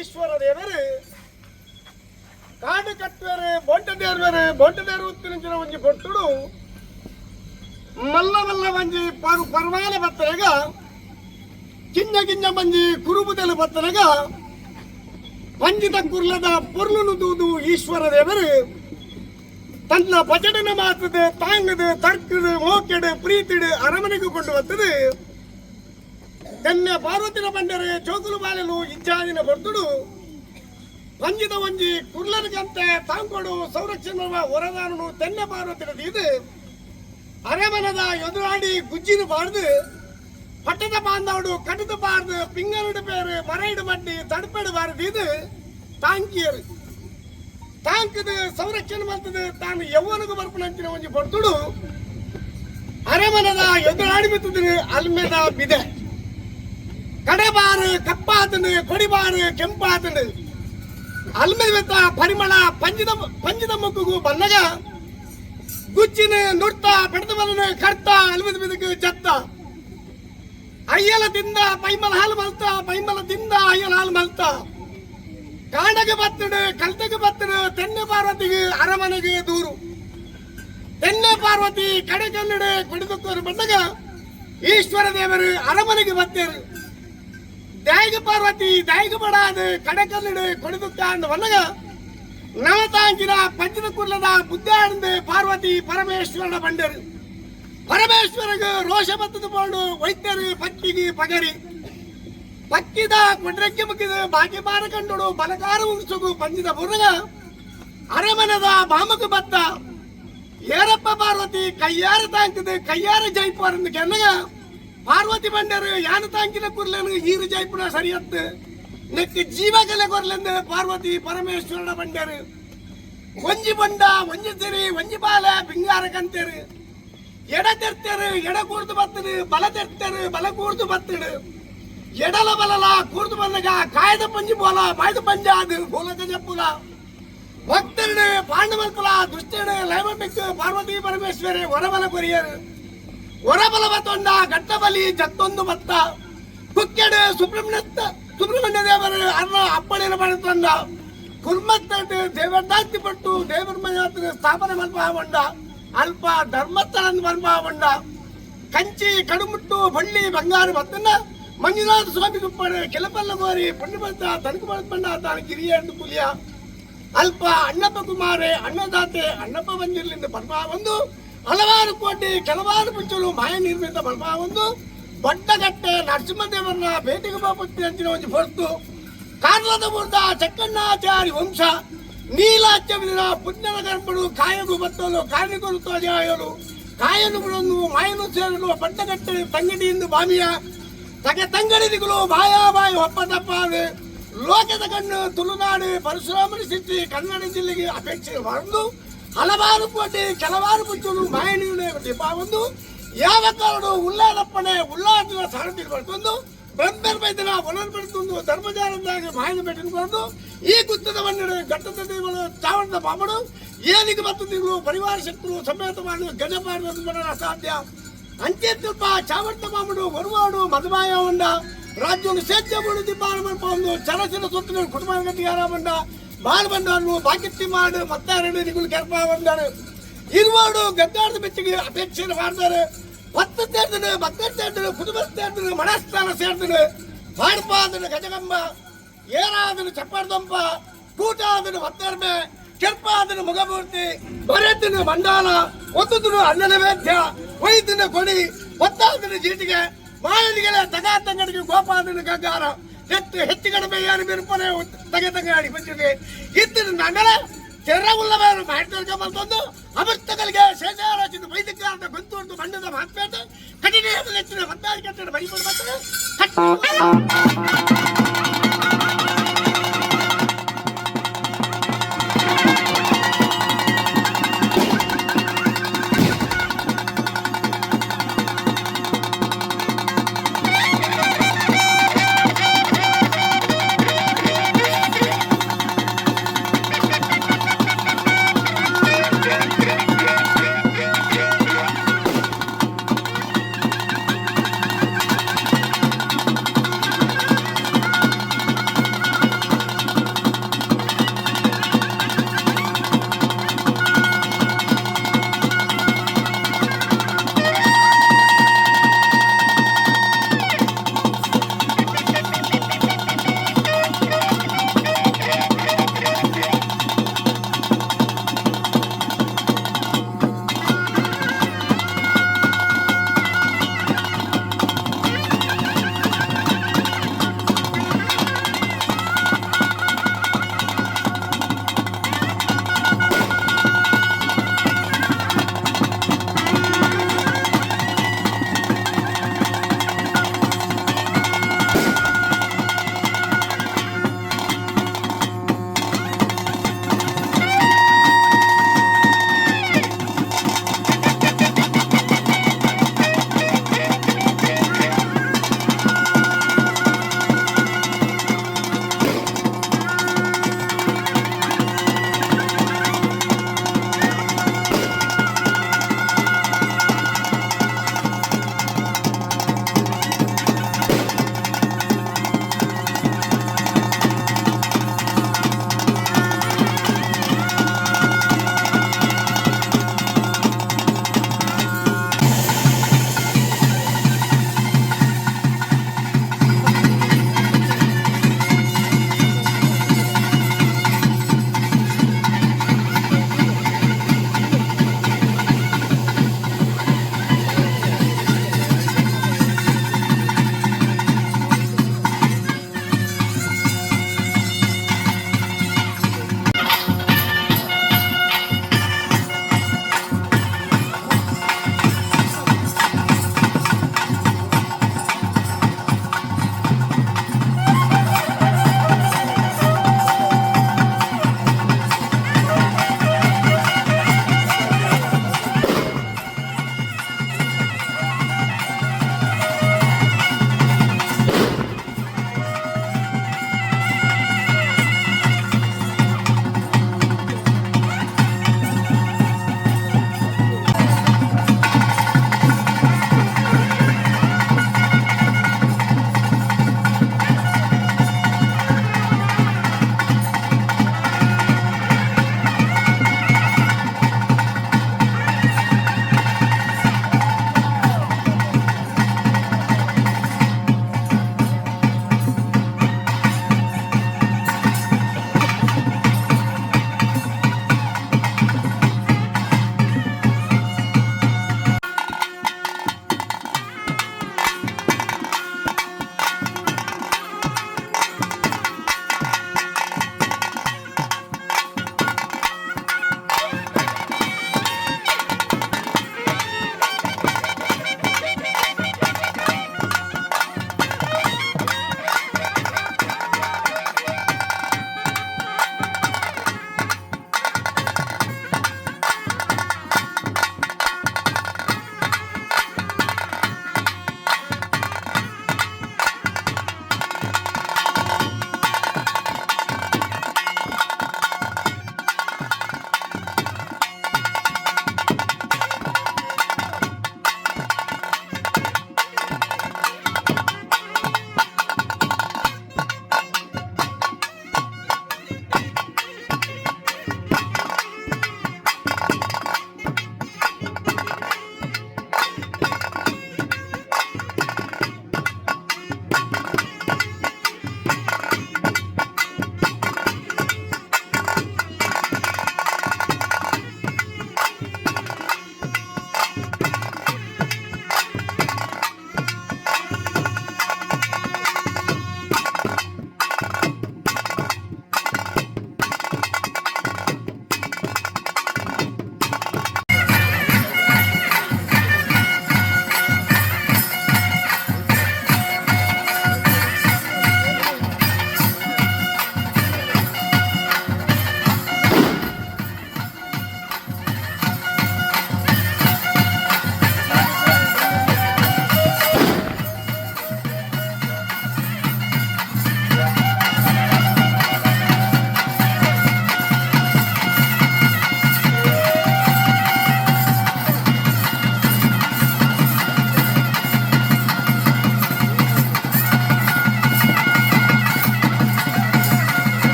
ಈಶ್ವರ ದೇವರು ಕಾಡು ಕಟ್ಟುವರು, ಬೊಂಟ ದೇರ್ವರು. ಬೊಂಟ ದೇರು ಉತ್ತಿನ ಒಂಜಿ ಪೊಟ್ಟುಡು ಮಲ್ಲ ಮಲ್ಲ ಒಂಜಿ ಪರು ಪರ್ವಾನ ಬತ್ತನಗ, ಕಿಂಜ ಕಿಂಜ ಮಂಜಿ ಕುರುಬುದಲು ಬತ್ತನಗ, ಪಂಜಿದ ಕುರ್ಲದ ಪೊರ್ಲುನು ದೂದು ಈಶ್ವರ ದೇವರು ತನ್ನ ಪಚಡನ ಮಾತದು ತಾಂಗದು ತರ್ಕದು ಮೋಕೆಡು ಪ್ರೀತಿಡು ಅರಮನೆಗೆ ಕೊಂಡು ಬರ್ತದೆ. ತನ್ನ ಪಾರ್ವತಿನ ಬಂಡರೆ ಜೋಗುಲು ಬಾಲಲು ಇಜ್ಜಾದಿನ ಬರ್ತುಡು ಪಂಜಿದ ಒಂಜಿ ಕುರ್ಲನಿಗಂತೆ ತಾಂಕೊಡು ಸಂರಕ್ಷಣೆ ವರದಾನನು ತೆನ್ನ ಪಾರ್ವತಿನ ಇದು ಅರಮನದ ಎದುರಾಡಿ ಗುಜ್ಜಿನ ಬಾರ್ದು ಪಟ್ಟದ ಬಾಂಧವಡು ಕಟದ ಬಾರ್ದು ಪಿಂಗನಡು ಪೇರು ಮರೈಡು ಮಡ್ಡಿ ತಡುಪೆಡು ಬಾರದು. ಇದು ತಾಂಕಿಯರು ತಾಂಕದ ಸಂರಕ್ಷಣೆ ಮಾಡ್ತದೆ. ತಾನು ಯೌವನಗ ಬರ್ಪುನಂಚಿನ ಒಂಜಿ ಪೊರ್ತುಡು ಅರಮನದ ಎದುರಾಡಿ ಬಿತ್ತದ ಅಲ್ಮೆದ ಬಿದೆ ಕಡೆಬಾರು ಕಪ್ಪಾತನು, ಕೊಡಿಬಾರು ಕೆಂಪಾತನು. ಅಲ್ಮೆದ ಬೆತ್ತ ಪರಿಮಳ ಪಂಜಿದ ಪಂಜಿದ ಮುಕ್ಕುಗು ಬನ್ನಗ ಗುಜ್ಜಿನ ನುರ್ತ ಪೆಡದ ಬಲನ ಕರ್ತ ಅಲ್ಮೆದ ಬಿದకు ಜತ್ತ ಅಯ್ಯಲ ತಿಂದ ಪೈಮಲ ಹಾಲು ಮಲ್ತ, ಪೈಮಲ ತಿಂದ ಅಯ್ಯಲ ಹಾಲು ಮಲ್ತ. ಕಾಡಗೆ ಬತ್ತಡು ಕಲ್ತಗೆ ಬತ್ತಡು ತೆನ್ನೆ ಪಾರ್ವತಿಗೆ ಅರಮನೆಗೆ ದೂರು. ತೆನ್ನೆ ಪಾರ್ವತಿ ಕಡೆಗನ್ನಡೆ ಕುಡಿದುಕೋರು ಬಂದಾಗ ಈಶ್ವರ ದೇವರು ಅರಮನೆಗೆ ಬತ್ತೇರು. ದಾಯಿಗ ಪಾರ್ವತಿ ದಾಯಿಗ ಬಡಾದು ಕಡೆಕಲ್ಲಿಡು ಕೊಡಿದುಕ್ಕ ಅಂದ ಬಂದಾಗ ನವತಾಂಕಿನ ಪಂಚದ ಕುರ್ಲದ ಬುದ್ಧಾನಂದ ಪಾರ್ವತಿ ಪರಮೇಶ್ವರನ ಬಂಡರು. ಪರಮೇಶ್ವರಗ ರೋಷ ಬತ್ತದ ಪೋಂಡು ವೈದ್ಯರು ಪಕ್ಕಿಗೆ ಪಗರಿ ಪಕ್ಕಿದ ಕೊಡ್ರೆಕ್ಕೆ ಮುಕ್ಕಿದ ಬಾಕಿ ಬಾರ ಕಂಡುಡು ಬಲಕಾರ ಉಂಸುಗು ಪಂಜಿದ ಬುರ್ರಗ ಅರಮನದ ಬಾಮಕ ಬತ್ತ. ಏರಪ್ಪ ಪಾರ್ವತಿ, ಕೈಯಾರ ತಾಂಕಿದ ಕೈಯಾರ ಜೈಪುರ ಕೆನ್ನಗ ಪಾರ್ವತಿ ಬಂಡರು ಯಾನ ತಾಂಕಿನ ಕುರ್ಲನು ಈರು ಜೈಪುರ ಸರಿಯತ್ತು ನೆಕ್ ಜೀವಗಲೆ ಕೊರ್ಲೆಂದು ಪಾರ್ವತಿ ಪರಮೇಶ್ವರನ ಬಂಡರು. ಒಂಜಿ ಬಂಡ ಒಂಜಿ ಸಿರಿ ಒಂಜಿ ಬಾಲ ಬಿಂಗಾರ ಕಂತೇರು. ಎಡ ತೆರ್ತೇರು ಎಡ ಕೂರ್ದು ಬತ್ತದು, ಬಲ ತೆರ್ತೇರು ಬಲ ಕೂರ್ದು ಬತ್ತಡು. ಎಡಲ ಬಲಲ ಕೂರ್ದು ಬಂದಾಗ ಕಾಯ್ದ ಪಂಜಿ ಬೋಲ ಬಾಯ್ದ ಪಂಜಾದು ಬೋಲಕ ಜಪ್ಪುಲ ಭಕ್ತರುಡು ಪಾಂಡವಲ್ಪುಲ ದುಷ್ಟಡು ಲೈವಮಿಕ್ಕು ಪಾರ್ವತಿ ಪರಮೇಶ್ವರಿ ಹೊರಬಲ ಕೊರಿಯರು. ಹೊರಬಲ ಬತ್ತೊಂಡ ಗಟ್ಟಬಲಿ ಜತ್ತೊಂದು ಬತ್ತ ಕುಕ್ಕೆಡು ಸುಬ್ರಹ್ಮಣ್ಯ ಸುಬ್ರಹ್ಮಣ್ಯ ದೇವರು ಅನ್ನ ಅಪ್ಪಳಿನ ಪಡೆತೊಂಡ ಕುರ್ಮತ್ತಟ್ಟು ದೇವದಾಂತಿ ಪಟ್ಟು ದೇವರ ಸ್ಥಾಪನೆ ಮಲ್ಪಾವಂಡ ಅಲ್ಪ ಧರ್ಮಸ್ಥಳ ಮಲ್ಪಾವಂಡ ಕಂಚಿ ಕಡುಮುಟ್ಟು ಬಳ್ಳಿ ಬಂಗಾರ ಬತ್ತನ್ನ ಮಂಜುನಾಥ ಸ್ವಾಮಿ ಕುಪ್ಪಡು ಕೆಲಪಲ್ಲ ಕೋರಿ ಪುಣ್ಯಬಂತ ತನಕು ಬಂಡ ತಾನು ಕಿರಿಯಂಡು ಕುಲಿಯ ಅಲ್ಪ ಅಣ್ಣಪ್ಪ ಕುಮಾರೆ ಅಣ್ಣದಾತೆ ಅಣ್ಣಪ್ಪ ಬಂದಿರಲಿಂದ ಒಂದು ಹಲವಾರು ಕೋಟಿ ಕೆಲವಾರು ಪುಚ್ಚಲು ಮಾಯ ನಿರ್ಮಿತ ಒಂದು ಬಡ್ಡಗಟ್ಟೆ ನರಸಿಂಹದೇವರನ್ನ ಭೇಟಿಗೆ ಬಾಪುತ್ತಿ ಅಂಚಿನ ಒಂಜಿ ಹೊರತು ಕಾರ್ಲದ ಬುರ್ದ ಚಕ್ಕಣ್ಣಾಚಾರಿ ವಂಶ ನೀಲಾಚವಿನ ಪುಣ್ಯನ ಗರ್ಭಡು ಕಾಯಗು ಬತ್ತಲು ಕಾರ್ಣಿಕರು ತೋಜಾಯಲು ಕಾಯನು ಬಿಡೊಂದು ಮಾಯನು ಸೇರಲು ಬಡ್ಡಗಟ್ಟೆ ತಂಗಡಿಯಿಂದ ಬಾಮಿಯ ತಗೆ ತಂಗಡಿಗಳು ಬಾಯ ಬಾಯಿ ಒಪ್ಪ ತಪ್ಪಾದು ಲೋಕದ ಕಣ್ಣು ತುಳುನಾಡು ಪರಶುರಾಮನ ಸಿದ್ಧಿ ಕನ್ನಡ ಜಿಲ್ಲೆಗೆ ಅಪೇಕ್ಷೆ ಬಂದು ಹಲವಾರು ಕೋಟಿ ಕೆಲವಾರು ಪುಚ್ಚಲು ಮಾಯನೀರು ದೀಪ ಒಂದು ಯಾವ ಕಾರಣ ಉಲ್ಲಾದಪ್ಪಣೆ ಉಲ್ಲಾದಿನ ಸಾರಥಿ ಬರ್ತೊಂದು ಬ್ರಹ್ಮರ್ ಬೈದನ ಒಲರ್ ಬರ್ತೊಂದು ಧರ್ಮಜಾರಂದಾಗಿ ಮಾಯನ ಬೆಟ್ಟಿಕೊಂಡು ಈ ಗುತ್ತದ ಮಣ್ಣಿನ ಘಟ್ಟದ ದೇವರು ಚಾವಣದ ಬಾಮಡು ಏನಿಗೆ ಮತ್ತು ತಿಂಗಳು ಪರಿವಾರ ಶಕ್ತರು ಸಮೇತ ಮಾಡಿ ಗಜಪಾರ ಅಸಾಧ್ಯ ಅಂಚೆ ತುಲ್ಪ ಚಾವರ್ತ ಮಾಮುಡು ಒರುವಾಡು ಮಧುಮಾಯ ಉಂಡ ರಾಜ್ಯನು ಸೇದ್ಯ ದಿಬ್ಬಾನ ಒಂದು ಚರಸಿನ ಸೊತ್ತಿನ ಕುಟುಂಬ ಗಟ್ಟಿಗಾರ ಬಂಡ ಬಾಲ್ ಬಂಡಾನು ಬಾಕಿತ್ತಿ ಮಾಡು ಮತ್ತಾರಡು ನಿಗುಲು ಕೆರ್ಪ ಬಂದಾರು ಇರುವಾಡು ಗದ್ದಾಡದ ಬೆಚ್ಚಿಗೆ ಅಪೇಕ್ಷೆಯನ್ನು ಮಾಡ್ತಾರೆ. ಪತ್ತು ಸೇರ್ದನು, ಭಕ್ತರು ಸೇರ್ದನು, ಕುಟುಂಬ ಸೇರ್ದನು, ಮನಸ್ಥಾನ ಸೇರ್ದನು. ಪಾಡ್ಪಾದನು ಗಜಗಂಬ ಏರಾದನು ಚಪ್ಪರ್ದೊಂಪ ಕೂಟಾದನು ಮತ್ತರ್ಮೆ ಕೆರ್ಪಾದನು ಮುಗಮೂರ್ತಿ ಬರೆತನು ಮಂಡಾಲ ಒತ್ತುದನು ಅಣ್ಣನ ವೇದ್ಯ ಒಯ್ದನ ಕೊಡಿ ಒತ್ತಾದನು ಜೀಟಿಗೆ ಮಾಯನಿಗೆ ತಗಾ ತಂಗಡಿಗೆ ಗೋಪಾದನು ಗಗ್ಗಾರ ಹೆಚ್ಚು ಹೆಚ್ಚು ಕಡಿಮೆ ಯಾರು ಬಿರುಪನೆ ತಗೆ ತಂಗಾಡಿ ಬಂದಿದೆ ಇತ್ತಿನ ನನ್ನಲ ತೆರವುಳ್ಳವರು ಮಾಡಿದವರಿಗೆ ಬಂತಂದು ಅಮೃತಗಳಿಗೆ ಶೇಷಾರಾಜಿನ ವೈದಿಕ ಗುಂತೂರ್ದು ಬಣ್ಣದ ಮಹಾತ್ಮೇತ ಕಠಿಣ ಹೆಚ್ಚಿನ ಬಂದಾರಿ ಕಟ್ಟಡ ಬರಿಬೋದು.